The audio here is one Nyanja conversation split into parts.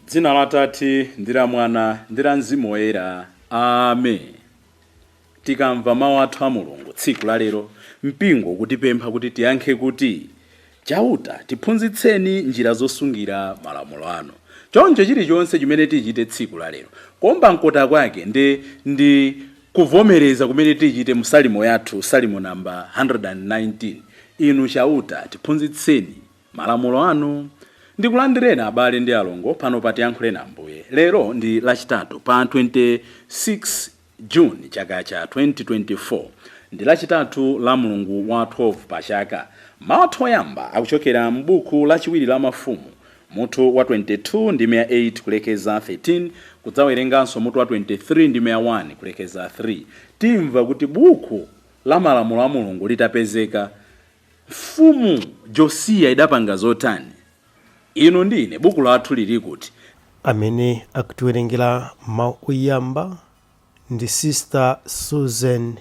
Dzina la Tate ndi la Mwana ndi la Mzimu Woyera. Amen. Tikamva mawu athu a Mulungu tsiku la lero, mpingo ukutipempha kuti tiyankhe kuti, Chauta, tiphunzitseni njira zosungira malamulo anu. Choncho chilichonse chimene tichite tsiku la lero, kuomba mkota kwake ndi kuvomereza kumene tichite mu salimo yathu, salimo namba 119, Inu Chauta, tiphunzitseni malamulo anu. Ndikulandireni abale ndi alongo pano pa Tiyankhuleni Ambuye. Lero ndi Lachitatu pa 26 June chaka cha 2024. Ndi Lachitatu la mlungu wa 12 pa chaka. Mawu athu oyamba akuchokera m'buku lachiwiri la Mafumu, mutu wa 22 ndime ya 8 kulekeza 13, kudzawerenganso mutu wa 23 ndime ya 1 kulekeza 3. Timva kuti buku la malamulo a Mulungu litapezeka, Mfumu Josiya idapanga zotani? Inu ndi ine, buku lathu lili kuti? Amene akutiwerengera mawu oyamba ndi Sister Susan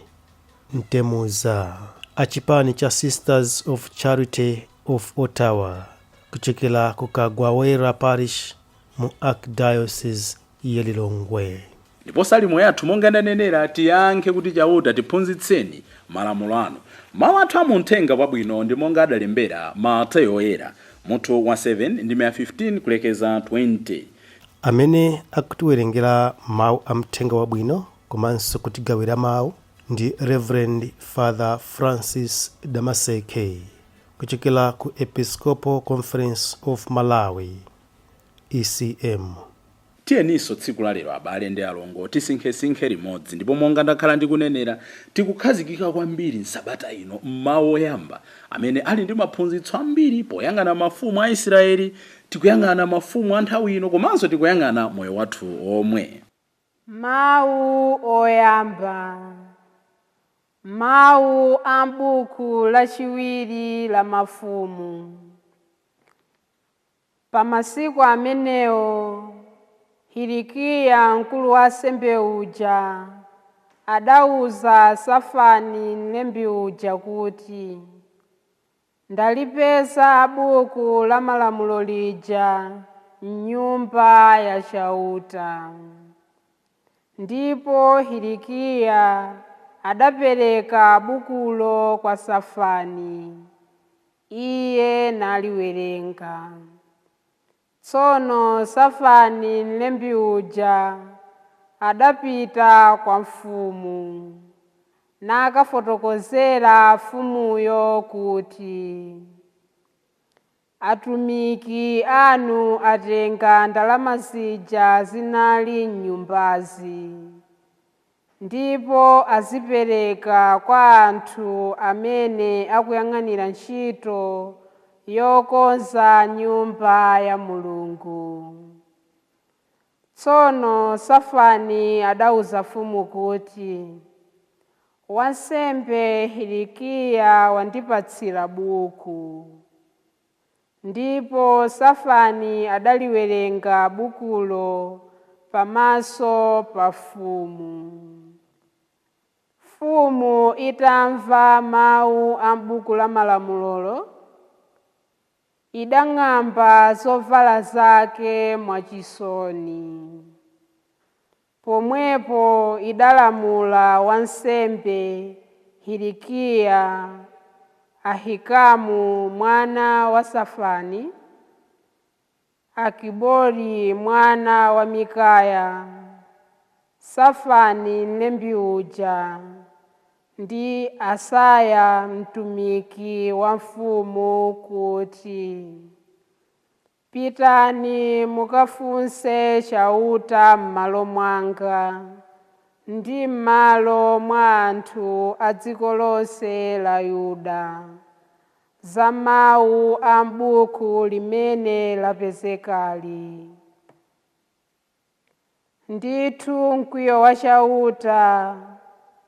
Ntemuza a chipani cha Sisters of Charity of Ottawa kuchokera ku Kagwawera Parish mu Archdiocese ya Lilongwe. Ndipo salimo yathu, monga ndanenera, tiyankhe kuti, Chauta, tiphunzitseni malamulo anu. Mawu athu a mu Mthenga Wabwino ndi monga adalembera Mateyo Woyera, mutu wa 7 ndime ya 15 kulekeza 20. Amene akutiwerengera mawu a Mthenga Wabwino komanso kutigawira mawu ndi Rev Father Francis Damaseke kuchokera ku Episcopal Conference of Malawi, ECM. Tiyeninso tsiku la lero, abale ndi alongo, tisinkhesinkhe limodzi. Ndipo monga ndakhala ndikunenera, tikukhazikika kwambiri m'sabata ino m'mawu oyamba amene ali ndi maphunzitso ambiri poyang'ana mafumu a Israeli, tikuyang'ana mafumu a nthawi ino, komanso tikuyang'ana moyo wathu omwe. Mawu oyamba. Mawu a m'buku lachiwiri la Mafumu. Pa masiku amenewo Hilikiya mkulu wa ansembe uja adauza Safani mlembi uja kuti, Ndalipeza buku la malamulo lija m'Nyumba ya Chauta. Ndipo Hilikiya adapereka bukulo kwa Safani, iye naliwerenga. Tsono Safani mlembi uja adapita kwa mfumu, nakafotokozera mfumuyo kuti, Atumiki anu atenga ndalama zija zinali m'nyumbazi, ndipo azipereka kwa anthu amene akuyang'anira ntchito yokonza Nyumba ya Mulungu. Tsono Safani adauza mfumu kuti, Wansembe Hilikiya wandipatsira buku. Ndipo Safani adaliwerenga bukulo pamaso pa mfumu. Mfumu itamva mawu a m'buku la malamulolo, idang'amba zovala zake mwachisoni. Pomwepo idalamula wansembe Hilikiya, Ahikamu mwana wa Safani, Akibori mwana wa Mikaya, Safani mlembi uja, ndi Asaya mtumiki wa mfumu kuti, Pitani mukafunse Chauta m'malo mwanga ndi m'malo mwa anthu a dziko lonse la Yuda, za mawu a m'buku limene lapezekali. Ndithu mkwiyo wa Chauta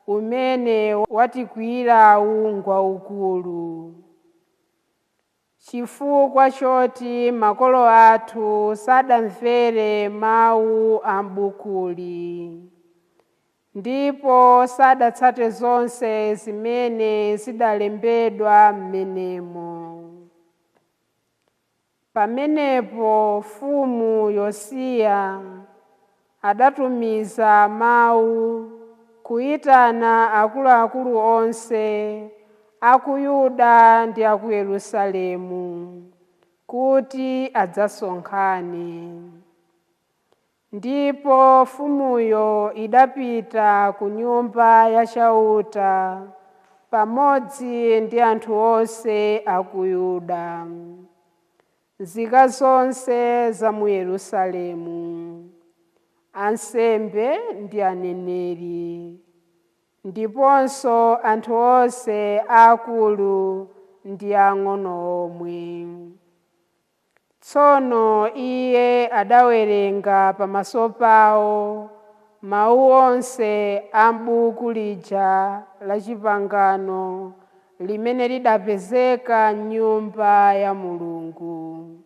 umene watikwiyirawu ngwaukulu. Chifukwa choti makolo athu sadamvere mawu a m'bukuli, ndipo sadatsate zonse zimene zidalembedwa m'menemo. Pamenepo mfumu Yosiya adatumiza mawu kuyitana akuluakulu onse a ku Yuda ndi a ku Yerusalemu kuti adzasonkhane. Ndipo mfumuyo idapita ku nyumba ya Chauta pamodzi ndi anthu onse a ku Yuda, nzika zonse za mu Yerusalemu, ansembe ndi aneneri, ndiponso anthu onse aakulu ndi ang'ono omwe. Tsono iye adawerenga pamaso pawo mawu onse a m'buku lija la chipangano limene lidapezeka m'Nyumba ya Mulungu.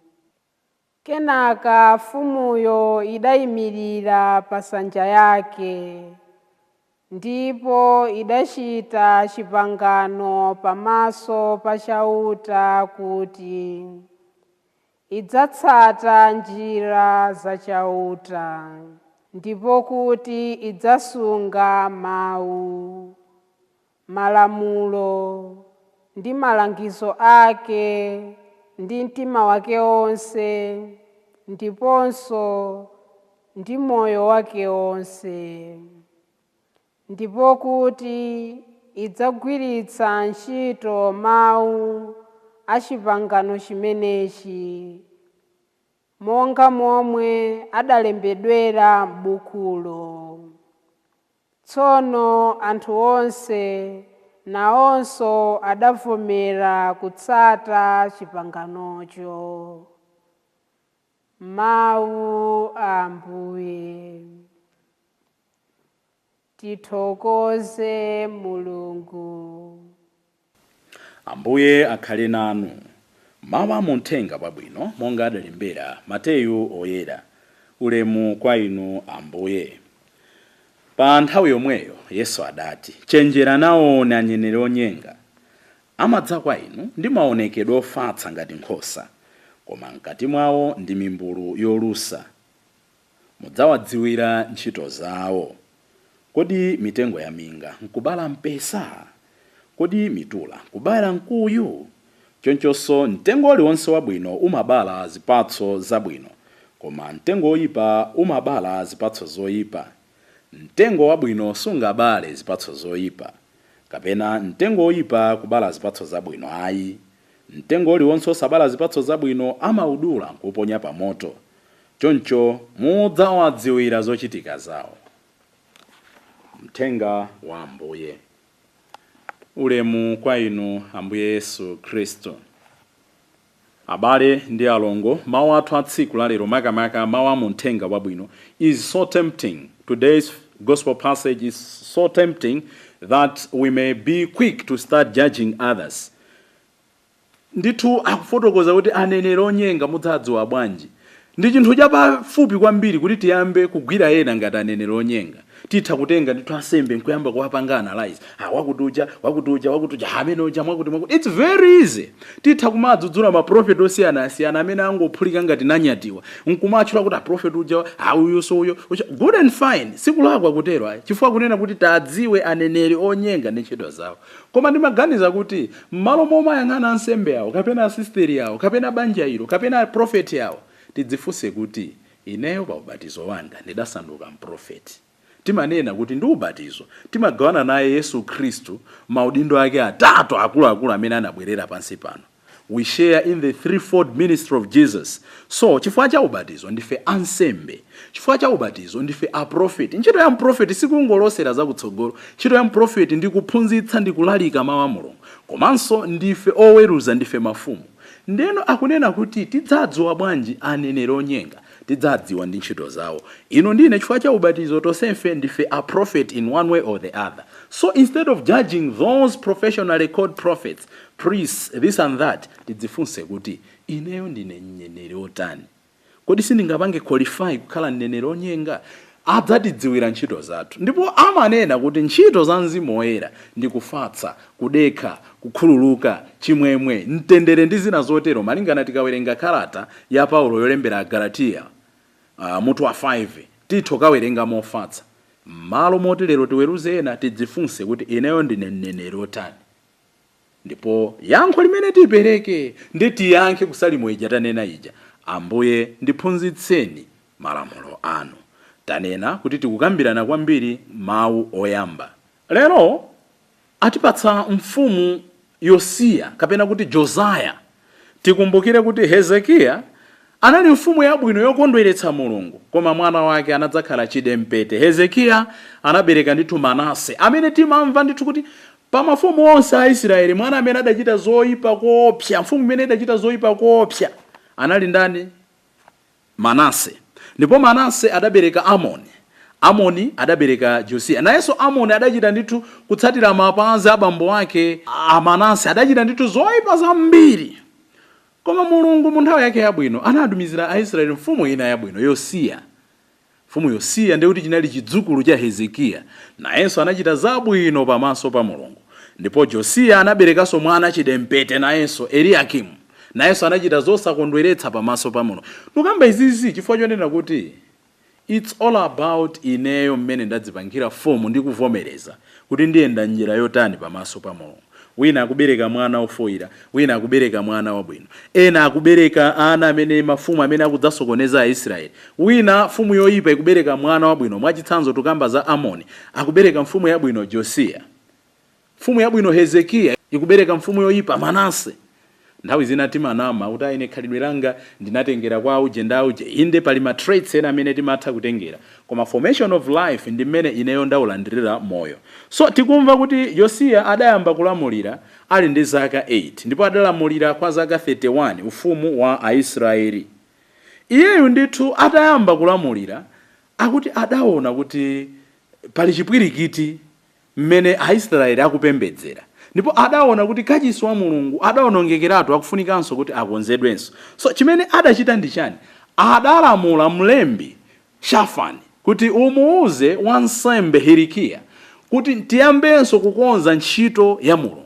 Kenaka mfumuyo idayimirira pa nsanja yake, ndipo idachita chipangano pamaso pa Chauta kuti idzatsata njira za Chauta, ndipo kuti idzasunga mawu, malamulo ndi malangizo ake ndi mtima wake wonse ndiponso ndi moyo wake wonse, ndipo kuti idzagwiritsa ntchito mawu a chipangano chimenechi monga momwe adalembedwera m'bukulo. Tsono anthu onse nawonso adavomera kutsata chipanganocho. Mawu a Ambuye. Tithokoze Mulungu. Ambuye akhale nanu. Mawu amuthenga wabwino monga adalembera Mateyu Oyera. Ulemu kwa inu, Ambuye. Pa nthawi yomweyo Yesu adati, "Chenjera nawoni aneneri onyenga. Amadza kwa inu ndi maonekedwe ofatsa ngati nkhosa, koma mkati mwawo ndi mimbulu yolusa. Mudzawadziwira ntchito zawo. Kodi mitengo ya minga nkubala mpesa? Kodi mitula nkubala mkuyu? Chonchonso mtengo uliwonse wabwino umabala zipatso zabwino, koma mtengo woyipa umabala zipatso zoyipa. Mtengo wabwino sungabale zipatso zoyipa, kapena mtengo woyipa kubala zipatso zabwino ayi. Mtengo uliwonse osabala zipatso zabwino amawudula nkuponya pa moto. Choncho mudzawadziwira zochitika zawo." Mthenga wa Ambuye. Ulemu kwa inu, Ambuye Yesu Khristu. Abale ndi alongo, mawu athu a tsiku lalero, makamaka mawu a muthenga wabwino, is so tempting. Today's gospel passage is so tempting that we may be quick to start judging others. Ndithu akufotokoza kuti aneneri onyenga mudzadziwa bwanji. Ndi chinthu chapafupi kwambiri kuti tiyambe kugwira ena ngati aneneri onyenga. Titha kutenga ndithu ansembe nkuyamba kuwapanga analyze: ah, wakuti uja, wakuti uja, wakuti uja, amene uja, mwakuti mwakuti. It's very easy. Titha kumadzudzula maprofeti osiyanasiyana amene angophulika ngati nanyatiwa, nkumatchula kuti aprofeti uja, ah, uyuso uyo uja. Good and fine, sikulakwa kutero ayi, chifukwa kunena kuti tadziwe aneneri onyenga ndi ntchito zawo. Koma ndimaganiza kuti m'malo momayang'ana ansembe awo, kapena asisteri awo, kapena banja ilo, kapena profeti awo, tidzifunse kuti, ineyo pa ubatizo wanga ndidasanduka mprofeti? Timanena kuti ndi ubatizo timagawana naye Yesu Khristu maudindo ake atatu akuluakulu amene anabwerera pansi pano. We share in the threefold ministry of Jesus. So chifukwa cha ubatizo ndife ansembe, chifukwa cha ubatizo ndife aprofeti. Ntchito ya mprofeti sikungolosera zakutsogolo. Ntchito ya mprofeti ndi kuphunzitsa ndi kulalika mawu a Mulungu. Komanso ndife oweruza, ndife mafumu. Ndeno akunena kuti tidzadziwa bwanji aneneri onyenga? Tidzadziwa ndi ntchito zawo. Inu ndine, chifukwa cha ubatizo, tonsefe ndife a prophet in one way or the other. So instead of judging those professionally called prophets, priests, this and that. Tidzifunse kuti ineyo ndine mneneri otani? Kodi sindingapange qualify kukhala mneneri onyenga? Adzatidziwira ntchito zathu. Ndipo amanena kuti ntchito za Mzimu Woyera ndi kufatsa, kudekha, kukhululuka, chimwemwe, mtendere ndi zina zotero, malingana tikawerenga kalata ya Paulo yolembera Agalatiya, mutu wa 5. Titho kawerenga mofatsa. M'malo moti lero tiweruze ena, tidzifunse kuti ineyo ndine mneneri otani? Ndipo yankho limene tipereke ndi tiyankhe kusalimo ija tanena ija: "Ambuye, ndiphunzitseni malamulo anu." Tanena kuti tikukambirana kwambiri mawu oyamba. Lero atipatsa mfumu Yosiya, kapena kuti Josaya. Tikumbukire kuti Hezekiya anali mfumu yabwino yokondweretsa Mulungu, koma mwana wake anadzakhala chidempete. Hezekiya anabereka ndithu Manase, amene timamva ndithu kuti pa mafumu onse a Israeli, mwana amene adachita zoyipa koopsa, mfumu imene idachita zoyipa koopsa anali ndani? Manase. Ndipo Manase adabereka Amoni, Amoni adabereka Josiya. Nayenso Amoni adachita ndithu kutsatira mapazi abambo ake a Manase, adachita ndithu zoyipa zambiri. Koma Mulungu mu nthawi yake yabwino anatumizira Aisraeli mfumu ina yabwino, Yosiya. Mfumu Yosiya ndikuti chinali chidzukulu cha Hezekiya. Nayenso anachita zabwino pamaso pa Mulungu. Ndipo Josiya anaberekanso mwana chidempete nayenso, Eliyakimu. Nayenso anachita zosakondweretsa pamaso pa Mulungu. Ndikamba izizi chifukwa chonena kuti it's all about ineyo mmene ndadzipangira fomu ndi kuvomereza kuti ndiyenda njira yotani pamaso pa Mulungu. Wina akubereka mwana ofoira, wina akubereka mwana wabwino, ena akubereka ana amene mafumu amene akudzasokoneza Aisraeli. Wina mfumu yoyipa ikubereka mwana wabwino. Mwachitsanzo, tukamba za Amoni, akubereka mfumu yabwino Josiya. Mfumu yabwino Hezekiya ikubereka mfumu yoyipa Manase. Nthawi zina timanama kuti aine khalidwe langa ndinatengera kwa auje ndi auje. Inde, pali ma traits ena amene timatha kutengera, koma formation of life ndi mmene ineyo ndaulandirira moyo. So tikumva kuti Yosiya adayamba kulamulira ali ndi zaka 8, ndipo adalamulira kwa zaka 31 ufumu wa Aisraeli. Iyeyu ndithu atayamba kulamulira, akuti adaona kuti pali chipwirikiti mmene Aisraeli akupembedzera, ndipo adaona kuti kachisi wa Mulungu adaonongekeratu, akufunikanso kuti akonzedwenso. So chimene adachita ndi chani? Adalamula mlembi Shafani kuti, "Umuuze wansembe Hilikiya kuti tiyambenso kukonza ntchito ya Mulungu."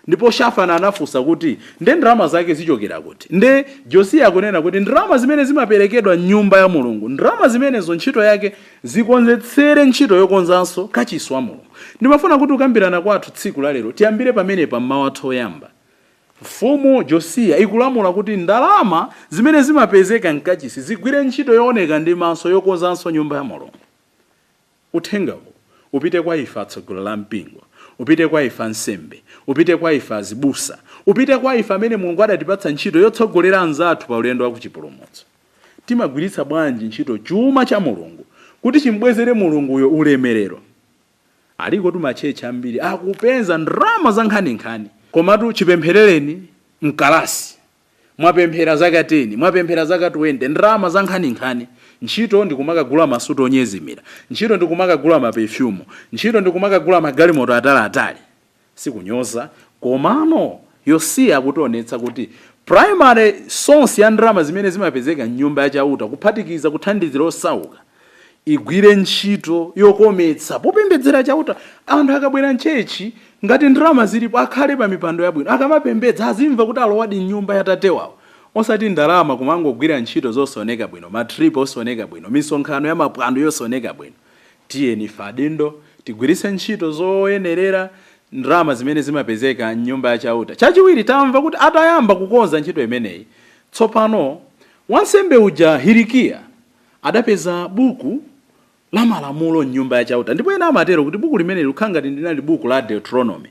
Ndipo Shafani anafunsa kuti, "Nde ndalama zake zichokera kuti?" Nde Josiya akunena kuti ndalama zimene zimaperekedwa mnyumba ya Mulungu, ndalama zimenezo ntchito yake zikonzetsere ntchito yokonzanso kachisi wa Mulungu. Ndimafuna kuti kukambirana kwathu tsiku la lero tiyambire pamenepa mmawu athu oyamba. Mfumu Josiya ikulamula kuti ndalama zimene zimapezeka mkachisi zigwire ntchito yooneka ndi maso yokonzanso nyumba ya Mulungu. Uthengawu upite kwa ife atsogoleri a mpingo, upite kwa ife ansembe, upite kwa ife azibusa, upite kwa ife amene Mulungu adatipatsa ntchito yotsogolera anzathu pa ulendo wa kuchipulumutso. Timagwiritsa bwanji ntchito chuma cha Mulungu kuti chimbwezere Mulunguyo ulemerero? Aliko tuma church ambiri akupeza ndalama za nkhaninkhani, komatu chipempherereni mkalasi, mwapemphera zaka 10, mwapemphera zaka 20, ndalama za nkhaninkhani, ntchito ndikumakagula masuti onyezimira, ntchito ndikumakagula ma perfume, ntchito ndikumakagula magalimoto ataliatali. Sikunyoza, komano Yosiya akutionetsa kuti primary source ya ndalama zimene zimapezeka mnyumba yachauta, kuphatikiza kuthandizira osauka, igwire ntchito yokometsa popembedzera Chauta. Anthu akabwera m'church, ngati ndalama zilipo, akhale pa mipando yabwino. Akamapembedza azimva kuti alowadi mnyumba ya tate wawo, osati ndalama kumangogwira ntchito zosaoneka bwino, ma trip osaoneka bwino, misonkhano ya mapwando yosaoneka bwino. Tiyeni ife adindo tigwiritse ntchito zoyenerera ndalama zimene zimapezeka mnyumba ya Chauta. Chachiwiri, tamva kuti atayamba kukonza ntchito imeneyi, tsopano wansembe uja Hilikiya adapeza buku la malamulo mnyumba ya Chauta. Ndipo ena amatero kuti buku limene likukhala ngati linali buku la Deuteronomy.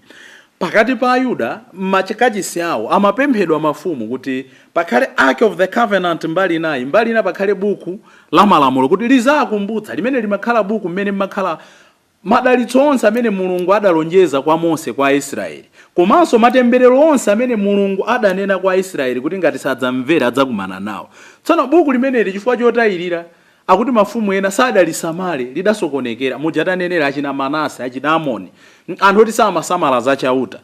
Pakati pa Ayuda, m'makachisi awo amapemphedwa mafumu kuti pakhale Ark of the Covenant mbali inayi, mbali ina pakhale buku la malamulo kuti lizakumbutsa, limene limakhala buku mmene mmakhala madalitso onse amene Mulungu adalonjeza kwa Mose kwa Aisraeli, komanso matemberero onse amene Mulungu adanena kwa Aisraeli kuti ngati sadzamvera adzakumana nawo. Tsono buku limeneli, chifukwa chotayirira, akuti mafumu ena sadalisamale, lidasokonekera. Muja tanenera achina Manase, achina Amoni, anthu oti samasamala za Chauta.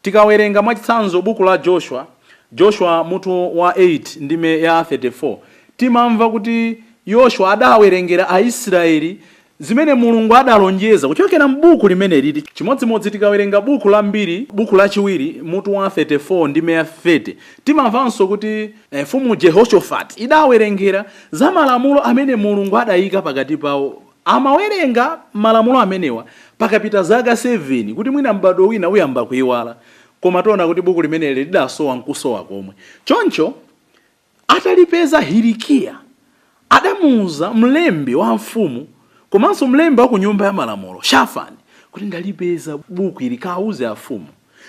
Tikawerenga mwachitsanzo buku la Joshua, Joshua mutu wa 8 ndime ya 34, timamva kuti Yoshua adawerengera Aisraeli zimene Mulungu adalonjeza kuchokera m'buku limene lili. Chimodzimodzi tikawerenga buku la Mbiri, buku lachiwiri, mutu wa 34 ndime ya 30, timamvanso kuti mfumu Jehoshafati idawerengera za malamulo amene Mulungu adayika pakati pawo. Amawerenga malamulo amenewa pakapita zaka 7 kuti mwina m'bado wina uyamba kuiwala, koma tiona kuti buku limeneli lidasowa nkusowa komwe. Choncho atalipeza, Hilikiya adamuuza mlembi wa mfumu komanso mlembi wa ku nyumba ya malamulo Shafani kuti, "Ndalipeza buku ili, kauze afumu."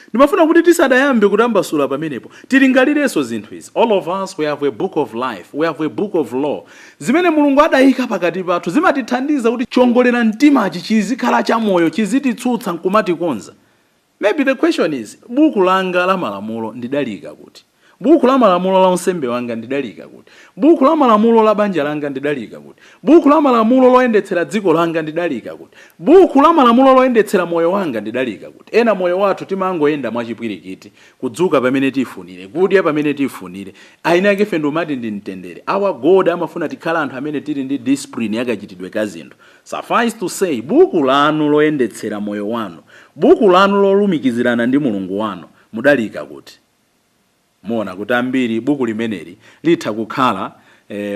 Ndimafuna kuti tisadayambe kutambasula pamenepo, tilingalirenso zinthu izi. All of us, we have a book of life, we have a book of law zimene Mulungu adayika pakati pathu. Zimatithandiza kuti chiongolera mtimachi chizikhala chamoyo, chizititsutsa nkumatikonza. Maybe the question is, buku langa la malamulo ndidalika kuti? Buku la malamulo la unsembe wanga ndidalika kuti? Buku la malamulo la banja langa ndidalika kuti? Buku la malamulo loyendetsera dziko langa ndidalika kuti? Buku la malamulo loyendetsera moyo wanga ndidalika kuti? Ena moyo wathu timangoyenda mwachipwirikiti, kudzuka pamene tifunire, kudya pamene tifunire, aina ake ife ndimati ndi mtendere. Our God amafuna tikhala anthu amene tili ndi discipline yakachitidwe ka zinthu. Suffice to say, buku lanu loyendetsera moyo wanu, buku lanu lolumikizirana ndi Mulungu wanu, mudalika kuti? Muona kuti ambiri buku limeneli litha kukhala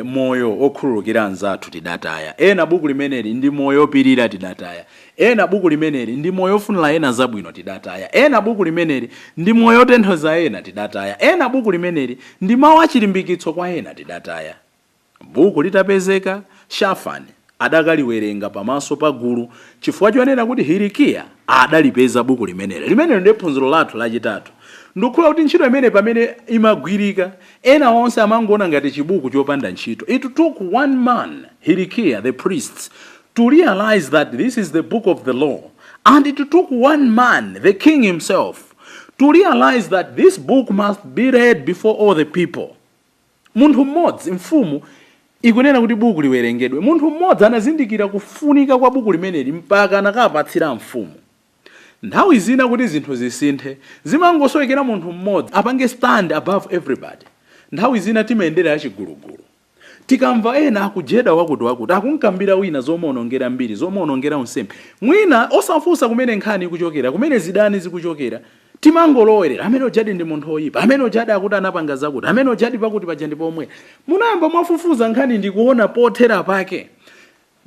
moyo okhululukira anzathu, tidataya. Ena buku limeneli ndi moyo opirira, tidataya. Ena buku limeneli ndi moyo ofunira ena zabwino, tidataya. Ena buku limeneli ndi moyo otenthoza ena, tidataya. Ena buku limeneli ndi mawu achilimbikitso kwa ena, tidataya. Buku litapezeka, Shafani adakaliwerenga pamaso pa gulu chifukwa chonena kuti Hilikiya adalipeza buku limeneli. Limeneli ndiye phunziro lathu lachitatu. Ndikukhulupirira kuti ntchito imene pamene imagwirika, ena onse amangoona ngati chibuku chopanda ntchito. It took one man, Hilikiya the priest, to realize that this is the book of the law, and it took one man, the king himself, to realize that this book must be read before all the people. Munthu mmodzi, mfumu ikunena kuti buku liwerengedwe, munthu mmodzi anazindikira kufunika kwa buku limeneli mpaka anakapatsira mfumu. Nthawi zina kuti zinthu zisinthe, zimangosowekera munthu mmodzi apange stand above everybody. Nthawi zina timayendera achigulugulu. Tikamva ena akujeda wakuti wakuti, akunkambira wina zomuonongera mbiri, zomuonongera unsembe, mwina osafunsa kumene nkhani ikuchokera, kumene zidani zikuchokera, timangolowerera: amene ujadi ndi munthu oyipa, amene ujadi akuti anapanga zakuti, amene ujadi pakuti paja ndi pomwe. Munayamba mwafufuza nkhani ndikuona pothera pake?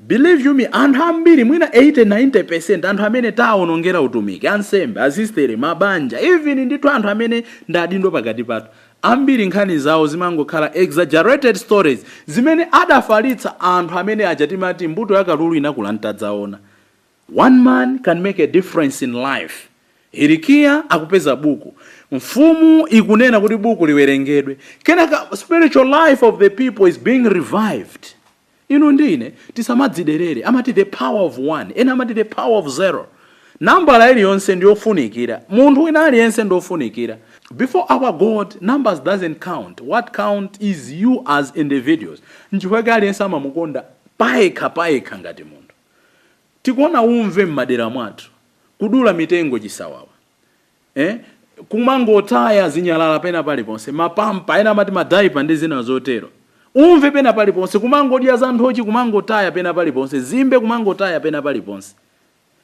Believe you me, anthu ambiri, mwina 80 90%, anthu amene taonongera utumiki, ansembe, asistere, mabanja, even ndithu anthu amene ndi adindo pakati pathu, ambiri nkhani zawo zimangokhala exaggerated stories zimene adafalitsa anthu amene aja timati mbuto ya kalulu inakula ntadzaona. One man can make a difference in life. Hilikiya akupeza buku, mfumu ikunena kuti buku liwerengedwe, kenaka spiritual life of the people is being revived. Inu ndine tisamadziderere. Amati the power of one, ena amati the power of zero. Nambala iliyonse ndiyofunikira, munthu wina aliyense ndiofunikira. Before our God, numbers doesn't count. What count is you as individuals. Nchifukwa aliyense amamukonda payekha payekha ngati munthu. Tikuona umve m'madera mwathu, kudula mitengo chisawawa, eh? Kumangotaya zinyalala pena paliponse, mapampa, ena amati madaipa ndi zina zotero, umve pena paliponse, kumangodya za nthochi, kumangotaya pena paliponse, zimbe kumangotaya pena paliponse.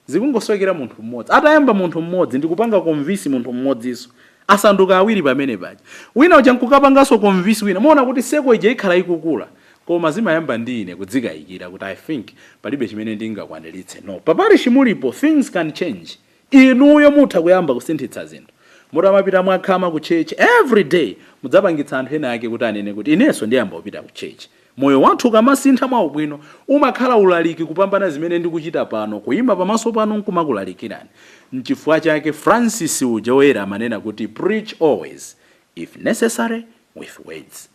Zikungosowekera munthu mmodzi. Atayamba munthu mmodzi ndikupanga convince munthu mmodzinso, asanduka awiri. Pamene paja wina uja nkukapanganso convince wina, muona kuti circle ija ikhala ikukula. Koma zimayamba ndi ine kudzikayikira kuti I think palibe chimene ndingakwaniritse. No, paparishi mulipo, things can change. Inuyo mutha kuyamba kusinthitsa zinthu. Mutamapita mwakhama ku church every day, mudzapangitsa anthu ena ake kuti anene kuti inenso ndiyamba kupita ku church. Moyo wathu ukamasintha mwaubwino, umakhala ulaliki kupambana zimene ndikuchita pano, kuyima pamaso pano nkumakulalikirani. Nchifukwa chake Francis uja woyera amanena kuti, "Preach always, if necessary with words."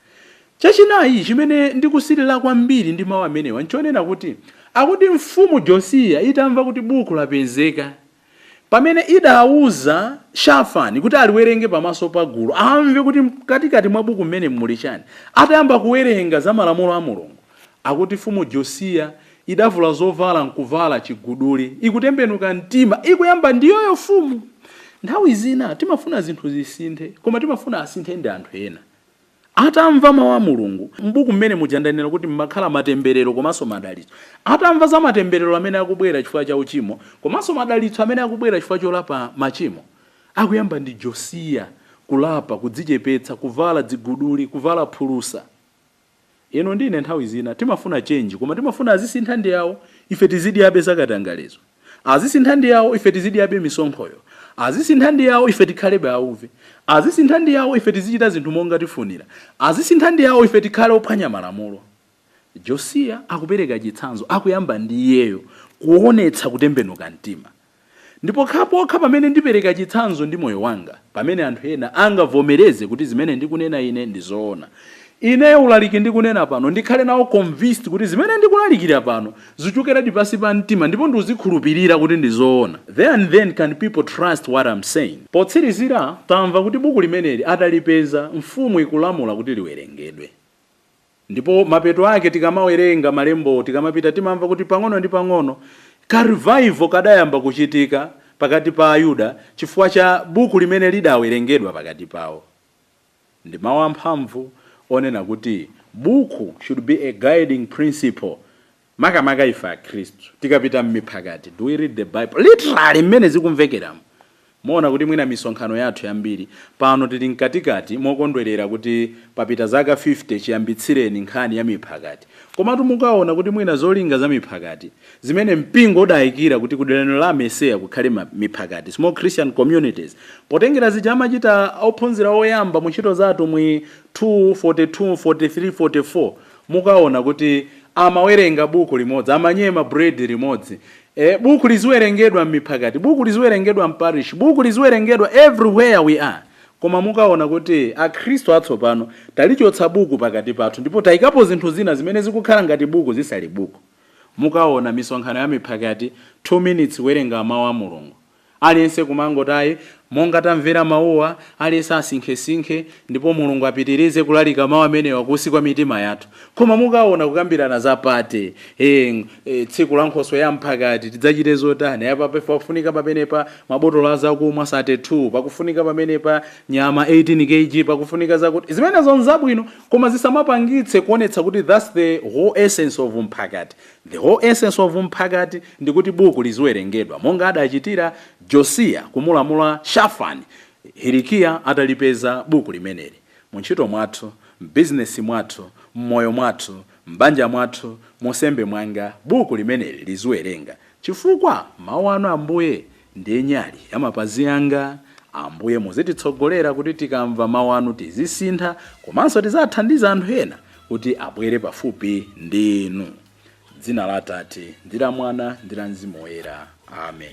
Chachinayi chimene ndikusilira kwambiri ndi mawu amenewa nchonena kuti akuti mfumu Josiya itamva kuti buku lapezeka, pamene idawuza Shafani kuti aliwerenge pamaso pa gulu, amve kuti mkatikati mwa buku mmene muli chani, atayamba kuwerenga za malamulo a Mulungu, akuti mfumu Josiya idavula zovala nkuvala chiguduli, ikutembenuka mtima, ikuyamba ndiyoyo mfumu. Nthawi zina timafuna zinthu zisinthe, koma timafuna asinthe ndi anthu ena. Atamva mawu a Mulungu m'buku mmene muja, ndanena kuti mmakhala matemberero komanso madalitso. Atamva za matemberero amene akubwera chifukwa cha uchimo komanso madalitso amene akubwera chifukwa cholapa machimo, akuyamba ndi Josiya kulapa, kudzichepetsa, kuvala dziguduli, kuvala phulusa. Inu ndine nthawi zina timafuna change, koma timafuna azisintha ndi awo, ife tizidyabe zakatangalezo. Azisintha ndi awo, ife tizidyabe misonkhoyo. Azisintha ndi awo, ife tikhalebe auve. Azisintha ndi awo, ife tizichita zinthu monga tifunira. Azisintha ndi awo, ife tikhale ophwanya malamulo. Josiya akupereka chitsanzo, akuyamba ndi iyeyo kuonetsa kutembenuka mtima. Ndipo pokha pamene ndipereka chitsanzo ndi moyo wanga, pamene anthu ena angavomereze kuti zimene ndikunena ine ndi zoona. Ineyo ulaliki ndikunena pano, ndikhale nawo convinced kuti zimene ndikulalikira pano zichokeradi pansi pa mtima ndipo ndikuzikhulupirira kuti ndi zoona. Then and then can people trust what I'm saying. Potsirizira, tamva kuti buku limeneli atalipeza, mfumu ikulamula kuti liwerengedwe. Ndipo mapeto ake, tikamawerenga malembo, tikamapita, timamva kuti pang'ono ndi pang'ono ka revival kadayamba kuchitika pakati pa Ayuda chifukwa cha buku limene lidawerengedwa pakati pawo. Ndi mawu amphamvu onena kuti buku should be a guiding principle, makamaka ife Akhristu. Tikapita m'miphakati, do we read the Bible literally mmene zikumvekeramo? Muona kuti mwina misonkhano yathu yambiri pano, tili mkatikati mokondwerera kuti papita zaka 50 chiyambitsireni nkhani ya miphakati, komatu mukaona kuti mwina zolinga za miphakati zimene mpingo udayikira kuti kuderano la Meseya kukhale miphakati, small Christian communities, potengera zija amachita ophunzira oyamba mu Ntchito za Atumwi 2 42 43 44, mukaona kuti amawerenga buku limodzi, amanyema bread limodzi. Buku liziwerengedwa m'miphakati, buku liziwerengedwa m'parish, buku liziwerengedwa everywhere we are. Koma mukaona kuti Akhristu atsopano talichotsa buku pakati pathu ndipo tayikapo zinthu zina zimene zikukhala ngati buku zisali buku. Mukaona misonkhano ya miphakati, 2 minutes kuwerenga mawu a Mulungu, aliyense kumangoti, "Monga tamvera mawuwa, aliyense asinkhesinkhe ndipo Mulungu apitirize kulalika mawu amenewa kusi kwa mitima yathu." Koma mukaona kukambirana za party, tsiku la nkhoswe ya mphakati tidzachite zotani, apa pakufunika pamenepa mabotolo azakumwa 32, pakufunika pamenepa nyama 18 kg, pakufunika zakuti. Zimenezo nzabwino, koma zisamapangitse kuonetsa kuti that's the whole essence of mphakati. The whole essence of mphakati ndikuti buku liziwerengedwa monga adachitira Josiya kumulamula Shafani, Hilikiya atalipeza buku limeneli. Muntchito mwathu, m'bizinesi mwathu, m'moyo mwathu, m'banja mwathu, musembe mwanga, buku limeneli liziwerenga, chifukwa mawu anu, Ambuye, ndiye nyali ya mapazi anga. Ambuye, muzititsogolera kuti tikamva mawu anu tizisintha, komanso tizathandiza anthu ena kuti abwere pafupi ndi inu. Dzina la Atate ndi la Mwana ndi la Mzimu Woyera, amen.